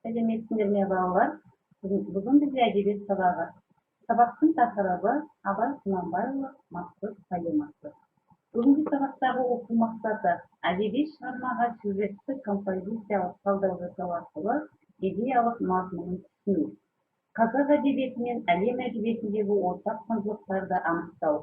Сәлеметсіңдер ме, балалар! Бүгін бізде әдебиет сабағы. Сабақтың тақырыбы: Абай Құнанбайұлы «Мысқыл» поэмасы. Бүгінгі сабақтағы оқу мақсаты: әдеби шығармаға сюжетті композициялық талдау жасау арқылы идеялық мазмұнын түсіну, қазақ әдебиеті мен әлем әдебиетіндегі ортақ құндылықтарды анықтау.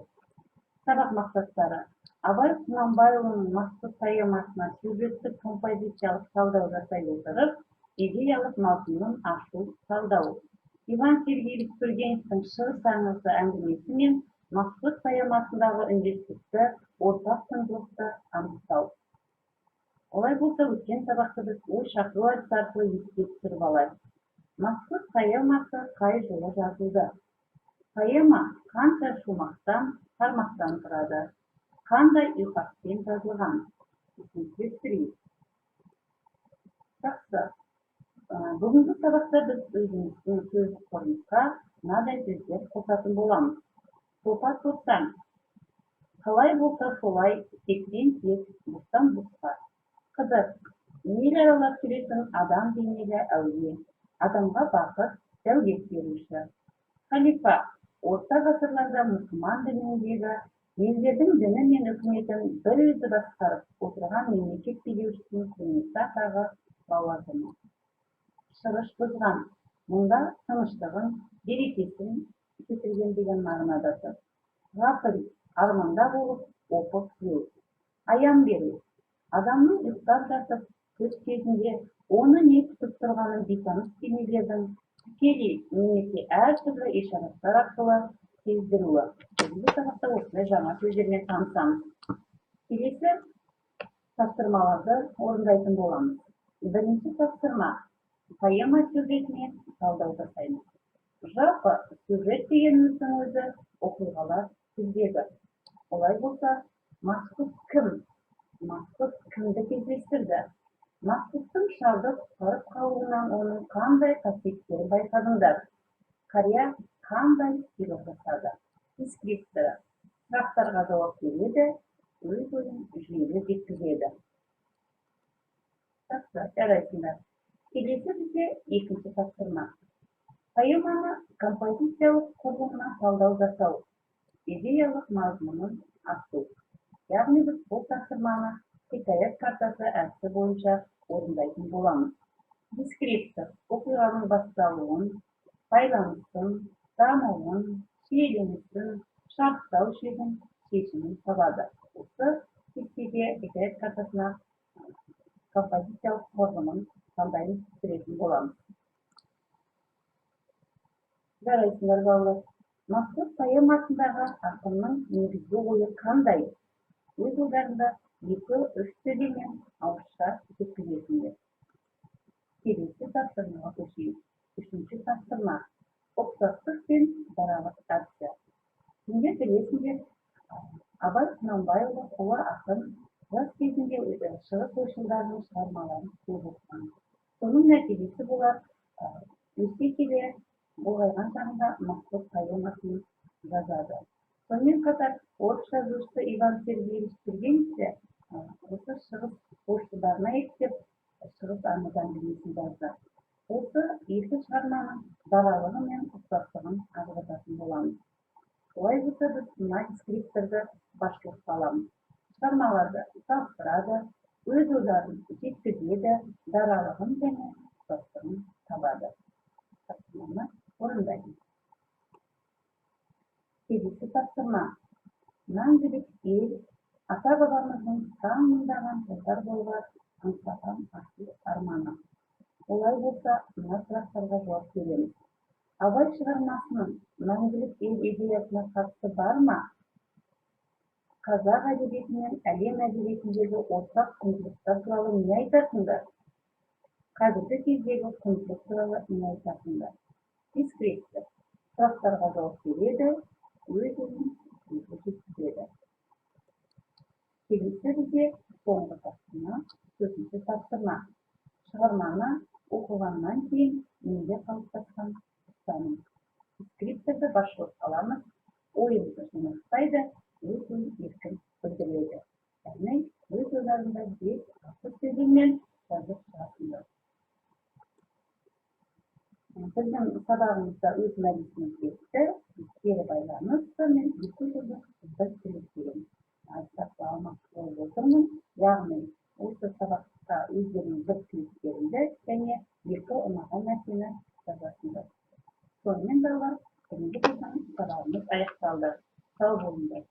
Сабақ мақсаттары: Абай Құнанбайұлының «Мысқыл» поэмасына сюжеттік композициялық талдау жасай отырып, идеялық мазмұнын ашу, талдау. Иван Сергеевич Тургеневтің «Шығыс аңызы» әңгімесі мен «Мысқыл» поэмасындағы үндестікті, ортақ құндылықты анықтау. Олай болса, өткен сабақты біз ой шақыру әдісі арқылы еске түсіріп алайық. «Мысқыл» поэмасы қай жылы жазылды? Поэма қанша шумақтан, тармақтан тұрады? Қандай ұйқаспен жазылған? Есімізге түсірейік. Жақсы. Бүгінгі сабақта біз өзіміздің сөздік қорымызға мынадай сөздер қосатын боламыз: топа тостаң, қалай болса солай, тектен тек, бостан босқа, қыдыр, ел аралап жүретін адам бейнелі әулие, адамға бақыт, дәулет беруші, халифа, орта ғасырларда мұсылман дініндегі елдердің діні мен үкіметін бір өзі басқарып отырған мемлекет билеушісінің құрметті атағы, лауазымы, шырыш бұзған, мұнда тыныштығын, берекесін кетірген деген мағынада тұр, ғапыл, арманда болып, опық жеу, аян беру, адамның ұйықтап жатып, түс кезінде оны не күтіп тұрғанын бейтаныс бейнелердің тікелей немесе әртүрлі ишараттар арқылы сездіруі. Бүгінгі сабақта осындай жаңа сөздермен танысамыз. Келесі тапсырмаларды орындайтын боламыз. Бірінші тапсырма: поэма сюжетіне талдау жасаймыз. Жалпы, сюжет дегеніміздің өзі оқиғалар тізбегі. Олай болса, Масқұт кім? Масқұт кімді кездестірді? Масқұттың шалды құтқарып қалуынан оның қандай қасиеттерін байқадыңдар? Қария қандай сыйлық жасады? Дескрипторы сұрақтарға жауап береді, өз ойын жүйелі жеткізеді. Жақсы, жарайсыңдар. Келесі бізде екінші тапсырма: поэманы композициялық құрылымына талдау жасау, идеялық мазмұнын ашу. Яғни біз бұл тапсырманы хикаят картасы әдісі бойынша орындайтын боламыз. Дескриптор оқиғаның басталуын, байланысын, дамуын, шиеленісін, шарықтау шегін, шешімін табады. Осы кестеге, хикаят картасына композициялық құрылымын талдаймыз, түсіретін боламыз. Жарайсыңдар, балалар! «Мысқыл» поэмасындағы ақынның негізгі ойы қандай? Өз ойларыңды екі үш сөйлеммен ауызша жеткізесіңдер. Келесі тапсырмаға көшейік. Үшінші тапсырма: ұқсастық пен даралық әдісі. Сендер білесіңдер, Абай Құнанбайұлы, ұлы ақын, жас кезінде шығыс ойшылдарының шығармаларын көп оқыған. Соның нәтижесі болар, өсе келе, ұлғайған шағында «Мысқыл» поэмасын жазады. Сонымен қатар орыс жазушысы Иван Сергеевич Тургенев те осы шығыс ойшылдарына еліктеп, «Шығыс аңызы» әңгімесін жазды. Осы екі шығарманың даралығы мен ұқсастығын ажырататын боламыз. Олай болса, біз мына дескрипторды басшылыққа аламыз: шығармаларды салыстырады, өз ойларын жеткізеді, даралығын және ұқсастығын табады. Тапсырманы орындаймыз. Келесі тапсырма: Мәңгілік ел — ата бабамыздың сан мыңдаған жылдар бойғы аңсаған асыл арманы. Олай болса, мына сұрақтарға жауап береміз. Абай шығармасының Мәңгілік ел идеясына қатысы бар ма? Қазақ әдебиеті мен әлем әдебиетіндегі ортақ құндылықтар туралы не айтасыңдар? Қазіргі кездегі құндылық туралы не айтасыңдар? Дескриптор сұрақтарға жауап береді, өз ойын жеткізеді. Келесі бізде соңғы тапсырма, төртінші тапсырма: шығарманы оқығаннан кейін менде қалыптасқан ұстаным. Дескрипторды басшылыққа аламыз: ойын жинақтайды, өз ойын еркін білдіреді. Яғни өз ойларыңды 5-6 сөйлеммен жазып шығасыңдар. Біздің сабағымыз да өз мәресіне жетті. Кері байланыс, сонымен екі жұлдыз, бір тілек деген сұраққа алмақшы болып отырмын. Яғни осы сабаққа өздеріңнің бір тілектеріңді және екі ұнаған нәрсені жазасыңдар. Сонымен, балалар, бүгінгі біздің сабағымыз аяқталды. Сау болыңдар.